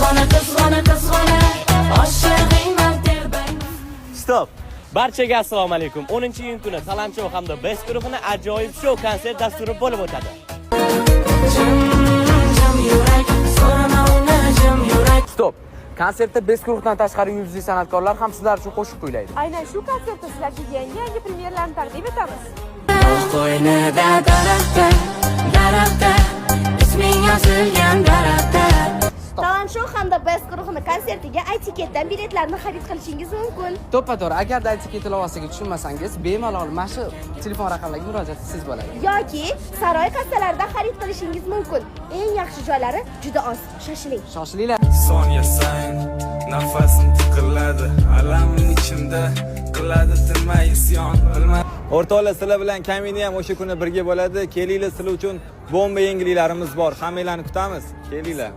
Qizg'ona, qizg'ona, qizg'ona, oshig'ingman telbang. Stop! Barchaga assalomu alaykum. 10-iyun kuni Talant Show hamda Best guruhini ajoyib shou konsert dasturi bo'lib o'tadi. Jim, jim yurak, so'rama uni, jim yurak. Stop! Konsertda Best guruhdan tashqari yulduzli san'atkorlar ham sizlar uchun qo'shiq kuylaydi. Aynan shu konsertda sizlarga yangi yangi premyeralarni taqdim etamiz. Tog' qo'ynida daraxta, daraxta, isming yozilgan daraxta. Talant Show hamda Best guruhini konsertiga iTicketdan biletlarni xarid qilishingiz mumkin. To'ppa to'g'ri, agarda iTicket ilovasiga tushunmasangiz, bemalol mana shu telefon raqamlariga murojaat qilsangiz bo'ladi. Yoki saroy kassalarida xarid qilishingiz mumkin. Eng yaxshi joylari juda oz. Shoshiling. Shoshilinglar. Soniya sayin nafasim tiqiladi, alamim ichimda qiladi tinmay isyon, bilmay. O'rtoqlar, sizlar bilan Kamina ham o'sha kuni birga bo'ladi. Kelinglar, sizlar uchun bomba yangiliklarimiz bor. Hammanglarni kutamiz. Kelinglar.